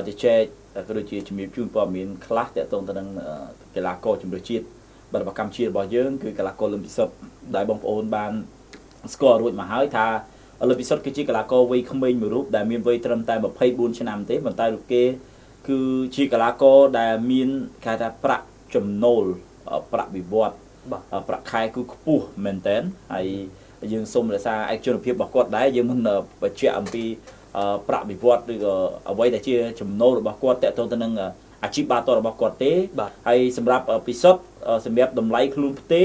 ជជែកក៏ដូចជាជំរាបជូនព័ត៌មានខ្លះទាក់ទងទៅនឹងកីឡាករជម្រើសជាតិបាទរបស់កម្ពុជារបស់យើងគឺកីឡាករលឹមពិសុទ្ធដែលបងប្អូនបានស្គាល់រួចមកហើយថាលឹមពិសុទ្ធគឺជាកីឡាករវ័យក្មេងមួយរូបដែលមានវ័យត្រឹមតែ24ឆ្នាំទេប៉ុន្តែរូបគេគឺជាកីឡាករដែលមានគេហៅថាប្រាក់ចំណូលប្រាក់បៀវត្សប្រាក់ខែគឺខ្ពស់មែនតើហើយយើងសូមរក្សាឯកជនភាពរបស់គាត់ដែរយើងមិនបញ្ជាក់អំពីប្រាក់បៀវត្សឬក៏អ្វីដែលជាចំណូលរបស់គាត់តាក់ទងទៅនឹងអាជីពបាល់ទាត់របស់គាត់ទេហើយសម្រាប់ពិសុទ្ធសម្រាប់តម្លៃខ្លួនផ្ទេ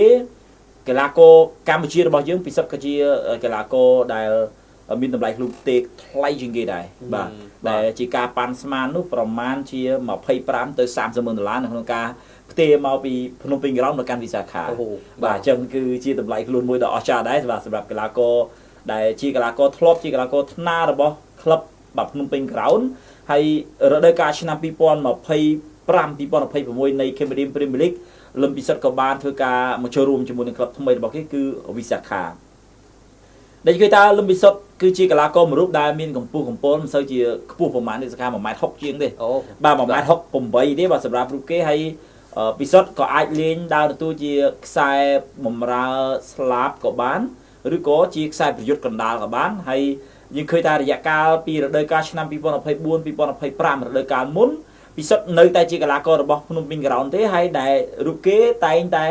កីឡាករកម្ពុជារបស់យើងពិសុទ្ធក៏ជាកីឡាករដែលមានតម្លៃខ្លួនផ្ទេថ្លៃជាងគេដែរបាទដែលជាការប៉ាន់ស្មាននោះប្រមាណជា25ទៅ30ម៉ឺនដុល្លារនៅក្នុងការផ្ទេមកពីភ្នំពេញក្រោមទៅកាន់វិសាខាបាទអញ្ចឹងគឺជាតម្លៃខ្លួនមួយដ៏អស្ចារ្យដែរសម្រាប់កីឡាករដែលជាកីឡាករធ្លាប់ជាកីឡាករថ្នាលរបស់ក្លឹបបាទភ្នំពេញក្រោនហើយរដូវកាលឆ្នាំ2025 2026នៃ Cambodia Premier League លឹមពិសិដ្ឋក៏បានធ្វើការមកចូលរួមជាមួយនឹងក្លឹបថ្មីរបស់គេគឺវិសាខាដែលគេថាលឹមពិសុទ្ធគឺជាកីឡាករមួយរូបដែលមានកម្ពស់កម្ពស់មិនសូវជាខ្ពស់ប្រហែលទេសខា1ម៉ែត្រ60ជាងទេបាទ1ម៉ែត្រ68ទេបាទសម្រាប់រូបគេហើយពិសុទ្ធក៏អាចលេងដើរទទួលជាខ្សែបំរើស្លាបក៏បានឬក៏ជាខ្សែប្រយុទ្ធកណ្ដាលក៏បានហើយយើងឃើញថារយៈកាលពីរដូវកាលឆ្នាំ2024 2025រដូវកាលមុនពិសុទ្ធនៅតែជាកីឡាកររបស់ភ្នំពេញក្រោនទេហើយដែលរូបគេតែងតែ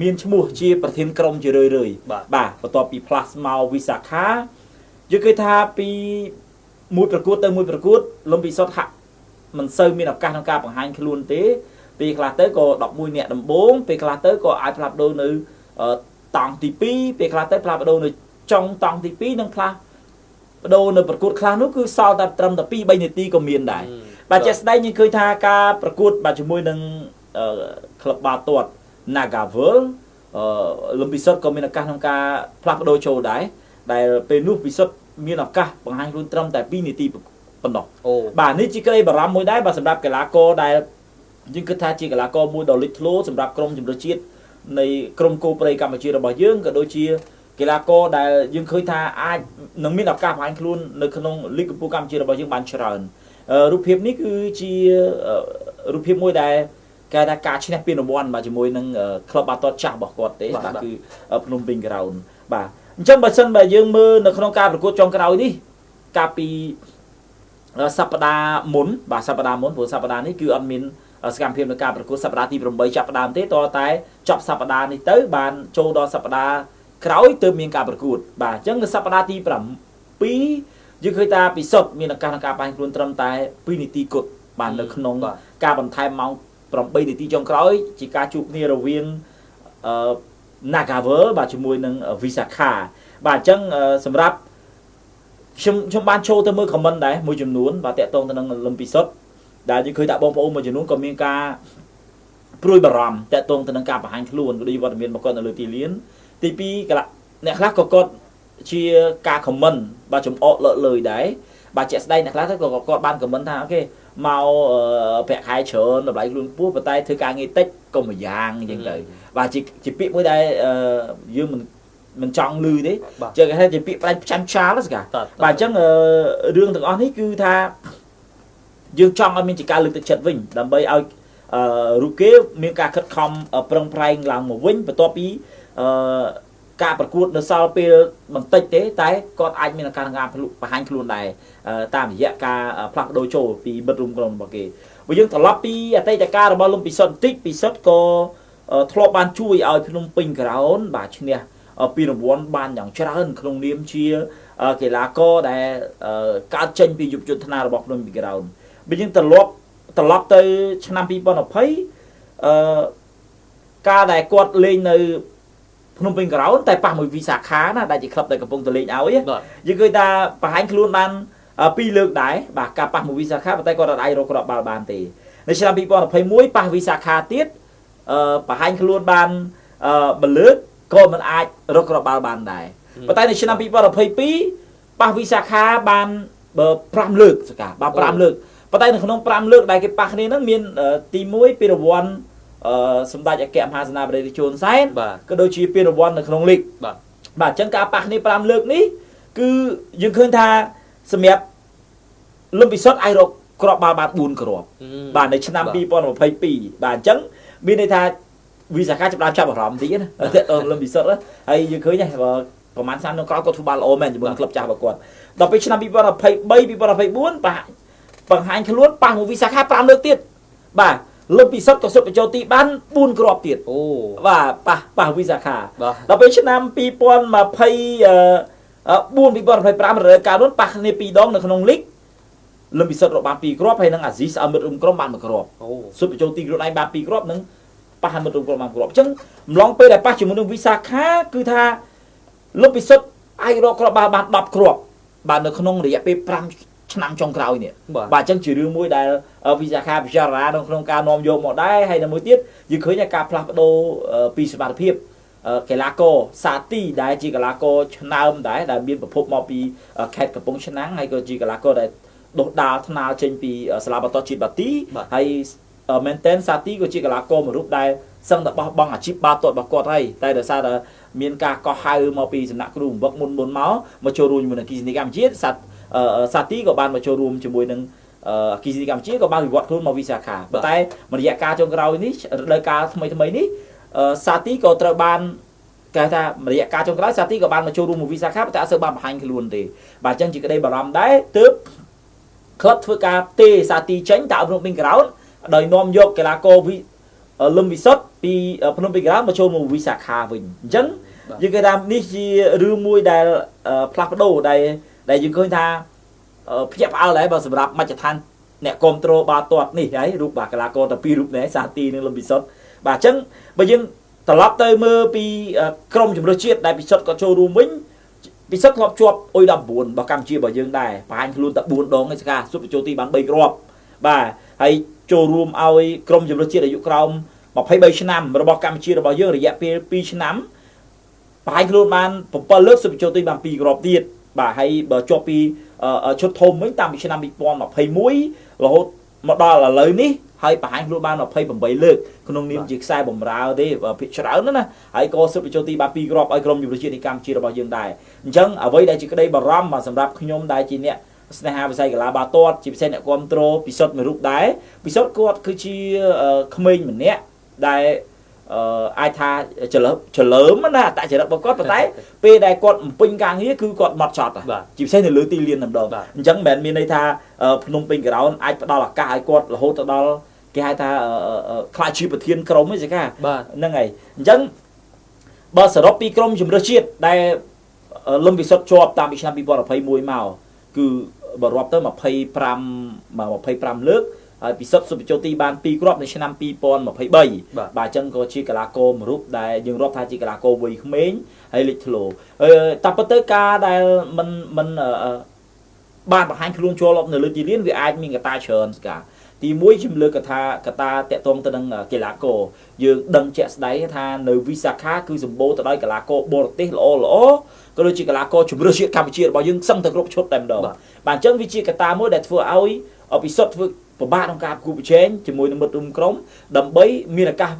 មានឈ្មោះជាប្រធានក្រុមជារឿយៗបាទបន្ទាប់ពីផ្លាស់មកវិសាខាយើងឃើញថាពីមួយប្រកួតទៅមួយប្រកួតលំពិសុទ្ធហាក់មិនសូវមានឱកាសក្នុងការបង្ហាញខ្លួនទេពេលខ្លះទៅក៏11នាក់ដំបូងពេលខ្លះទៅក៏អាចផ្លាស់ប្ដូរនៅតង់ទី2ពេលខ្លះទៅផ្លាស់ប្ដូរនៅចុងតង់ទី2និងខ្លះបដូរនៅប្រកួតខ្លះនោះគឺសល់តែត្រឹមតែ2 3នាទីក៏មានដែរបាទជាក់ស្ដែងយើងឃើញថាការប្រកួតបាទជាមួយនឹងក្លឹបបាល់ទាត់ Nagavel លំពិសុទ្ធក៏មានឱកាសក្នុងការផ្លាស់ប្ដូរចូលដែរដែលពេលនោះពិសុទ្ធមានឱកាសបង្ហាញខ្លួនត្រឹមតែ2នាទីប៉ុណ្ណោះបាទនេះជាក្តីបារម្ភមួយដែរបាទសម្រាប់កីឡាករដែលយើងគិតថាជាកីឡាករមួយដ៏លេចធ្លោសម្រាប់ក្រុមជម្រើសជាតិនៃក្រុមគោព្រៃកម្ពុជារបស់យើងក៏ដូចជាកីឡាករដែលយើងឃើញថាអាចនឹងមានឱកាសបង្ហាញខ្លួននៅក្នុងលីកកំពូលកម្ពុជារបស់យើងបានច្រើនរូបភាពនេះគឺជារូបភាពមួយដែលគេថាការឈ្នះពានរង្វាន់បាទជាមួយនឹងក្លឹបបាល់ទាត់ចាស់របស់គាត់ទេបាទគឺភ្នំពេញក្រោនបាទអញ្ចឹងបើសិនបើយើងមើលនៅក្នុងការប្រកួតចុងក្រោយនេះកាលពីសប្តាហ៍មុនបាទសប្តាហ៍មុនព្រោះសប្តាហ៍នេះគឺអត់មានសកម្មភាពនៃការប្រកួតសប្តាហ៍ទី8ចាប់ផ្ដើមទេតតែចប់សប្តាហ៍នេះទៅបានចូលដល់សប្តាហ៍ក្រោយទើបមានការប្រកួតបាទអញ្ចឹងនៅសប្តាហ៍ទី7យើងឃើញថាពិសុទ្ធមានឱកាសក្នុងការបាញ់ខ្លួនត្រឹមតែ2នាទីគត់បាទនៅក្នុងការបន្ថែមម៉ោង8នាទីចុងក្រោយជាការជួបគ្នារវាងអឺ Nagavel បាទជាមួយនឹងវិសាខាបាទអញ្ចឹងសម្រាប់ខ្ញុំបានចូលទៅមើល comment ដែរមួយចំនួនបាទតាក់ទងទៅនឹងលឹមពិសុទ្ធដែលយើងឃើញថាបងប្អូនមួយចំនួនក៏មានការព្រួយបារម្ភតាក់ទងទៅនឹងការបង្ហាញខ្លួនឬវត្តមានរបស់គាត់នៅលើទីលានទី2កលអ្នកខ្លះក៏គាត់ជាការ comment បាទចំអកលើកលើយដែរបាទជាក់ស្ដែងអ្នកខ្លះទៅក៏គាត់បាន comment ថាOK មកប្រាក់ខែច្រើនតម្លៃខ្លួនខ្ពស់ប៉ុន្តែធ្វើការងារតិចក៏មួយយ៉ាងអញ្ចឹងទៅបាទជាពាក្យមួយដែលយើងមិនចង់ឮទេជាគេថាជាពាក្យផ្ដាច់ផ្ចាញ់ផ្ចាលស្កាបាទអញ្ចឹងរឿងទាំងអស់នេះគឺថាយើងចង់ឲ្យមានជាការលើកទឹកចិត្តវិញដើម្បីឲ្យរូបគេមានការខិតខំប្រឹងប្រែងឡើងមកវិញបន្ទាប់ពីការប្រកួតនៅសល់ពេលបន្តិចទេតែគាត់អាចមានឱកាសក្នុងការបង្ហាញខ្លួនដែរតាមរយៈការផ្លាស់ប្ដូរចូលពីមិត្តរួមក្រុមរបស់គេបើយើងត្រឡប់ពីអតីតកាលរបស់លំពិសុទ្ធបន្តិចពិសុទ្ធក៏ធ្លាប់បានជួយឲ្យភ្នំពេញក្រោនបាទឈ្នះពានរង្វាន់បានយ៉ាងច្រើនក្នុងនាមជាកីឡាករដែលកើតចេញពីយុវជនថ្នាលរបស់ភ្នំពេញក្រោនបើយើងត្រឡប់ទៅឆ្នាំ2020ការដែលគាត់លេងនៅភ្នំពេញក្រោនតែប៉ះមួយវិសាខាណាដែលជាក្លឹបដែលកំពុងទៅលេងឲ្យយើងឃើញថាបង្ហាញខ្លួនបាន2លើកដែរបាទការប៉ះមួយវិសាខាប៉ុន្តែគាត់អត់អាចរកគ្រាប់បាល់បានទេនៅឆ្នាំ2021ប៉ះវិសាខាទៀតបង្ហាញខ្លួនបានមួយលើកក៏មិនអាចរកគ្រាប់បាល់បានដែរប៉ុន្តែនៅឆ្នាំ2022ប៉ះវិសាខាបាន5លើកសកាបាទ5លើកប៉ុន្តែនៅក្នុង5លើកដែលគេប៉ះគ្នាហ្នឹងមានទី1ពានរង្វាន់សម្ដេចអគ្គមហាសេនាបតីជួនសែនក៏ដូចជាពានរង្វាន់នៅក្នុងលីកបាទអញ្ចឹងការប៉ះគ្នា5លើកនេះគឺយើងឃើញថាសម្រាប់លឹមពិសុទ្ធអាចរក គ្រាប់បាល់បាន4គ្រាប់បាទនៅឆ្នាំ2022បាទអញ្ចឹងមានន័យថាវិសាខាចាប់ដើមចាប់អារម្មណ៍តិចណាតើតលឹមពិសុទ្ធហើយយើងឃើញដែរបើប្រហែលឆ្នាំក្នុងក្រោយគាត់ធ្វើបានល្អមែនជាមួយនឹងក្លឹបចាស់របស់គាត់ដល់ពេលឆ្នាំ2023 2024បង្ហាញខ្លួនប៉ះមួយវិសាខា5លើកទៀតបាទលឹមពិសុទ្ធក៏សុទ្ធបញ្ចូលទីបាន4គ្រាប់ទៀត អូ បាទប៉ះវិសាខា បាទ ដល់ពេលឆ្នាំ2024 2025រដូវកាលនោះប៉ះគ្នា2ដងនៅក្នុងលីកលឹមពិសុទ្ធរកបាន2គ្រាប់ហើយនឹងអាស៊ីសឲ្យមិត្តរួមក្រុមបាន1គ្រាប់ អូ សុទ្ធបញ្ចូលទីខ្លួនឯងបាន2គ្រាប់និងប៉ះឲ្យមិត្តរួមក្រុមបាន1គ្រាប់អញ្ចឹងម្លងពេលដែលប៉ះជាមួយនឹងវិសាខាគឺថាលឹមពិសុទ្ធអាចរកគ្រាប់បាល់បាន10គ្រាប់បាទនៅក្នុងរយៈពេល5ឆ្នាំចុងក្រោយនេះ បាទ បាទអញ្ចឹងជារឿងមួយដែលវិសាខាពិចារណានៅក្នុងការនាំយកមកដែរហើយនៅមួយទៀតយើងឃើញថាការផ្លាស់ប្ដូរពីសមត្ថភាពកីឡាករសាទីដែលជាកីឡាករឆ្នើមដែរដែលមានប្រភពមកពីខេត្តកំពង់ឆ្នាំងហើយក៏ជាកីឡាករដែលដុះដាលថ្នាលចេញពីសាលាបាល់ទាត់ជាតិបាទីហើយមែនតែនសាទីក៏ជាកីឡាករមួយរូបដែលសឹងតែបោះបង់អាជីពបាល់ទាត់របស់គាត់ហើយតែដោយសារតែមានការកោះហៅមកពីសំណាក់គ្រូបង្វឹកមុនមកចូលរួមជាមួយនឹងគីសនីកម្ពុជាសាទីក៏បានមកចូលរួមជាមួយនឹងអគិសនីកម្ពុជាក៏បានវិវត្តខ្លួនមកវិសាខាប៉ុន្តែរយៈកាលចុងក្រោយនេះរដូវកាលថ្មីនេះសាទីក៏ត្រូវបានគេថារយៈកាលចុងក្រោយសាទីក៏បានមកចូលរួមមកវិសាខាប៉ុន្តែអត់សូវបានបង្ហាញខ្លួនទេបាទអញ្ចឹងជាក្តីបារម្ភដែរទើបក្លឹបធ្វើការទេសាទីចេញទៅភ្នំពេញក្រោនដោយនាំយកកីឡាករលឹមវិសុទ្ធពីភ្នំពេញក្រោនមកចូលមកវិសាខាវិញអញ្ចឹងយើងគេថានេះជារឿងមួយដែលផ្លាស់ប្ដូរដែលយើងឃើញថាភ្ញាក់ផ្អើលដែរបើសម្រាប់មជ្ឈដ្ឋានអ្នកគ្រប់គ្រងបាល់ទាត់នេះហើយរូបបាទកីឡាករតែពីររូបនេះសាទីនិងលឹមពិសុទ្ធបាទអញ្ចឹងបើយើងត្រឡប់ទៅមើលពីក្រុមជម្រើសជាតិដែលពិសុទ្ធក៏ចូលរួមវិញពិសុទ្ធធ្លាប់ជាប់អុយ19របស់កម្ពុជារបស់យើងដែរបង្ហាញខ្លួនតែ4ដងឯសកាសុទ្ធបញ្ចូលទីបាន3គ្រាប់បាទហើយចូលរួមឲ្យក្រុមជម្រើសជាតិអាយុក្រោម23ឆ្នាំរបស់កម្ពុជារបស់យើងរយៈពេល2ឆ្នាំបង្ហាញខ្លួនបាន7លើកសុទ្ធបញ្ចូលទីបាន2គ្រាប់ទៀតបាទហើយបើជាប់ពីឈុតធំវិញតាំងពីឆ្នាំ2021រហូតមកដល់ឥឡូវនេះហើយបង្ហាញខ្លួនបាន28លើកក្នុងនាមជាខ្សែបំរើទេភាគច្រើនណាហើយក៏ស៊ើបបញ្ចូលទីបាន2គ្រាប់ឲ្យក្រុមយុវជននៃកម្ពុជារបស់យើងដែរអញ្ចឹងអ្វីដែលជាក្តីបារម្ភសម្រាប់ខ្ញុំដែលជាអ្នកស្នេហាវិស័យកីឡាបាល់ទាត់ជាពិសេសអ្នកគាំទ្រពិសុទ្ធមួយរូបដែរពិសុទ្ធគាត់គឺជាក្មេងម្នាក់ដែលអាចថាច្រលើមណាអត្តចរិតរបស់គាត់ប៉ុន្តែពេលដែលគាត់បំពេញការងារគឺគាត់ម៉ត់ចត់ជាពិសេសនៅលើទីលានតែម្ដងអញ្ចឹងមិនមែនមានន័យថាភ្នំពេញក្រោនអាចផ្ដល់ឱកាសឲ្យគាត់រហូតទៅដល់គេហៅថាខ្លាចជាប្រធានក្រុមឯងកាហ្នឹងហើយអញ្ចឹងបើសរុបពីក្រុមជម្រើសជាតិដែលលឹមពិសុទ្ធជាប់តាមពីឆ្នាំ2021មកគឺបើរាប់ទៅ25លើកហើយពិសុទ្ធសុទ្ធបញ្ចូលទីបាន2គ្រាប់នៅឆ្នាំ2023បាទអញ្ចឹងក៏ជាកីឡាករមួយរូបដែលយើងរាប់ថាជាកីឡាករវ័យក្មេងហើយលេចធ្លោតែប៉ុន្តែការដែលមិនបានបង្ហាញខ្លួនចូលនៅលើទីលានវាអាចមានកត្តាច្រើនស្កាទី1ជំលើកថាកត្តាតាក់ទងទៅនឹងកីឡាករយើងដឹងជាក់ស្ដែងថានៅវិសាខាគឺសម្បូរទៅដោយកីឡាករបរទេសល្អល្អក៏ដូចជាកីឡាករជម្រើសជាតិកម្ពុជារបស់យើងសឹងតែគ្រប់ឈុតតែម្ដងបាទអញ្ចឹងវាជាកត្តាមួយដែលធ្វើឲ្យពិសុទ្ធធ្វើពិបាកក្នុងការប្រកួតប្រជែងជាមួយនឹងមិត្តរួមក្រុមដើម្បីមានឱកាស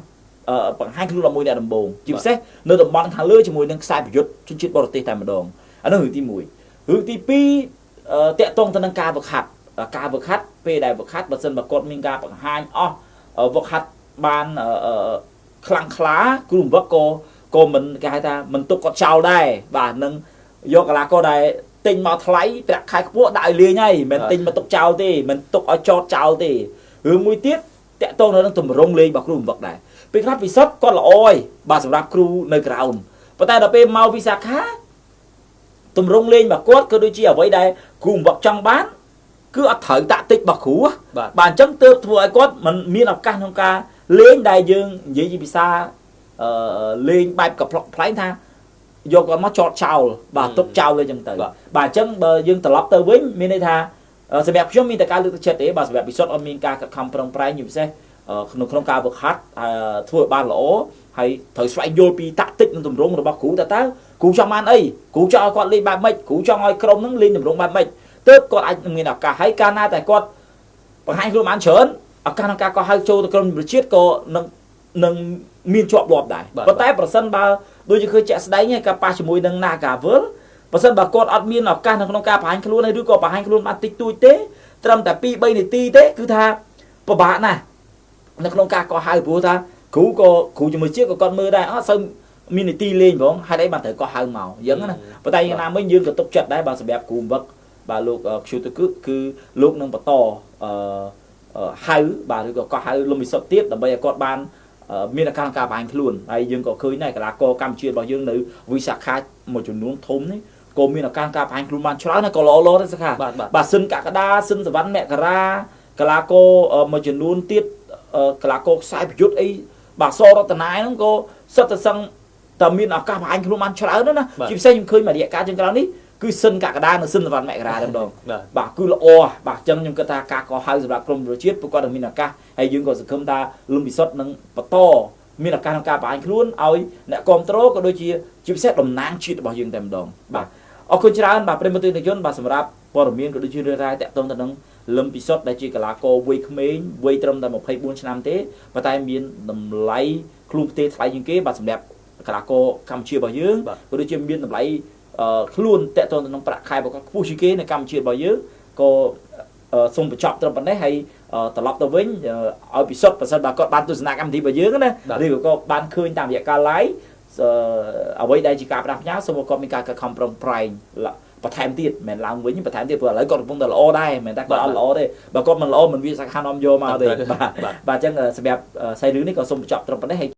បង្ហាញខ្លួនដល់មួយអ្នកដំបូងជាពិសេសនៅតំបន់ខាងលើជាមួយនឹងខ្សែប្រយុទ្ធជនជាតិបរទេសតែម្ដងអានោះរឿងទី1រឿងទី2តាក់ទងទៅនឹងការវឹកហាត់ការវឹកហាត់ពេលដែលវឹកហាត់បើសិនបើគាត់មានការបង្ហាញអស់វឹកហាត់បានខ្លាំងក្លាគ្រូបង្វឹកក៏មិនគេហៅថាមិនទុកគាត់ចោលដែរបាទនឹងយកកីឡាករដែលទិញមកថ្លៃប្រាក់ខែខ្ពស់ដាក់ឲ្យលេងហើយមិនទិញមកទុកចោលទេមិនទុកឲ្យចតចោលទេរឿងមួយទៀតតាក់ទងនៅនឹងទម្រង់លេងរបស់គ្រូបង្វឹកដែរពេលខ្លះពិសុទ្ធគាត់ល្អហើយបាទសម្រាប់គ្រូនៅក្រោមប៉ុន្តែដល់ពេលមកវិសាខាទម្រង់លេងរបស់គាត់ក៏ដូចជាអ្វីដែលគ្រូបង្វឹកចង់បានគឺអត់ត្រូវតាក់ទិចរបស់គ្រូបាទអញ្ចឹងទើបធ្វើឲ្យគាត់មិនមានឱកាសក្នុងការលេងដែលយើងនិយាយជាភាសាលេងបែបកំប្លុកប្លែងថាយកគាត់មកចតចោលបាទទុកចោលលេងចឹងទៅបាទអញ្ចឹងបើយើងត្រឡប់ទៅវិញមានន័យថាសម្រាប់ខ្ញុំមានតែការលើកទឹកចិត្តទេបាទសម្រាប់ពិសុទ្ធអត់មានការខិតខំប្រឹងប្រែងជាពិសេសក្នុងការវឹកហាត់ធ្វើឲ្យបានល្អហើយត្រូវស្វែងយល់ពីតាក់ទិចនិងទម្រង់របស់គ្រូតើគ្រូចង់បានអីគ្រូចង់ឲ្យគាត់លេងបែបម៉េចគ្រូចង់ឲ្យក្រុមហ្នឹងលេងទម្រង់បែបម៉េចទើបគាត់អាចមានឱកាសហើយកាលណាតែគាត់បង្ហាញខ្លួនបានច្រើនឱកាសក្នុងការកោះហៅចូលទៅក្រុមជម្រើសជាតិក៏នឹងមានជាប់លាប់ដែរប៉ុន្តែប្រសិនបើដូចជាឃើញជាក់ស្ដែងការប៉ះជាមួយនឹង Nagawal ប្រសិនបើគាត់អត់មានឱកាសនៅក្នុងការបង្ហាញខ្លួនឬក៏បង្ហាញខ្លួនបានតិចតួចទេ ត្រឹមតែ2 3នាទីទេគឺថាពិបាកណាស់នៅក្នុងការកោះហៅព្រោះថាគ្រូក៏គ្រូជាមួយជាតិក៏គាត់មើលដែរអត់សូវមាននាទីលេងផងហេតុអីបានត្រូវកោះហៅមកអញ្ចឹងណាប៉ុន្តែយ៉ាងណាមិញយើងក៏ទុកចិត្តដែរបាទសម្រាប់គ្រូវឹកបាទលោកខ្ជូតគឺគឺលោកនឹងបន្តអឺហៅបាទឬក៏កោះហៅលំពិសុទ្ធទៀតដើម្បីឲ្យគាត់បានមានឱកាសការបង្ហាញខ្លួនហើយយើងក៏ឃើញដែរកីឡាករកម្ពុជារបស់យើងនៅវិសាខាមួយចំនួនធំនេះក៏មានឱកាសការបង្ហាញខ្លួនបានច្រើនណាស់ក៏ល្អល្អដែរសខា បាទ បាទសិនកកដាសិនសវណ្ណមករាកីឡាករមួយចំនួនទៀតកីឡាករខ្សែប្រយុទ្ធអីបាទសរតនាហ្នឹងក៏សិតតែសឹងតែមានឱកាសបង្ហាញខ្លួនបានច្រើនណាស់ជាពិសេសខ្ញុំឃើញមួយរយៈកាលជាងក្រោយនេះគឺសិនកកដានិងសិនសវណ្ណមករាតែម្ដង បាទ បាទគឺល្អបាទអញ្ចឹងខ្ញុំគិតថាការកោះហៅសម្រាប់ក្រុមប្រជាជាតិពួកគាត់នឹងមានឱកាសហើយយើងក៏សង្ឃឹមថាលំពិសុទ្ធនឹងបន្តមានឱកាសក្នុងការបង្ហាញខ្លួនឲ្យអ្នកគ្រប់គ្រងក៏ដូចជាជាពិសេសតំណាងជាតិរបស់យើងតែម្ដងបាទអរគុណច្រើនបាទប្រិយមិត្តទស្សនិកជនបាទសម្រាប់ព័ត៌មានក៏ដូចជារឿងរ៉ាវតាក់ទងទៅនឹងលឹមពិសុទ្ធដែលជាកីឡាករវ័យក្មេងវ័យត្រឹមតែ24ឆ្នាំទេប៉ុន្តែមានតម្លៃខ្លួនផ្ទេថ្លៃជាងគេបាទសម្រាប់កីឡាករកម្ពុជារបស់យើងក៏ដូចជាមានតម្លៃខ្លួនតាក់ទងទៅនឹងប្រាក់ខែរបស់គាត់ខ្ពស់ជាងគេនៅកម្ពុជារបស់យើងក៏សូមបញ្ចប់ត្រឹមប៉ុណ្ណេះហើយត្រឡប់ទៅវិញឲ្យពិសុទ្ធប្រសិនបើគាត់បានទស្សនាកម្មវិធីរបស់យើងណាឬក៏បានឃើញតាមរយៈការ live អ្វីដែលជាការផ្ដាស់ផ្ញើសូមឲ្យគាត់មានការខិតខំប្រឹងប្រែងបន្ថែមទៀតមិនឡើងវិញបន្ថែមទៀតព្រោះឥឡូវគាត់កំពុងតែល្អដែរមិនតែគាត់អត់ល្អទេបើគាត់មិនល្អមិនវាសាខានាំយកមកទេបាទបាទអញ្ចឹងសម្រាប់សាយរឿងនេះក៏សូមបញ្ចប់ត្រឹមប៉ុណ្ណេះហើយ។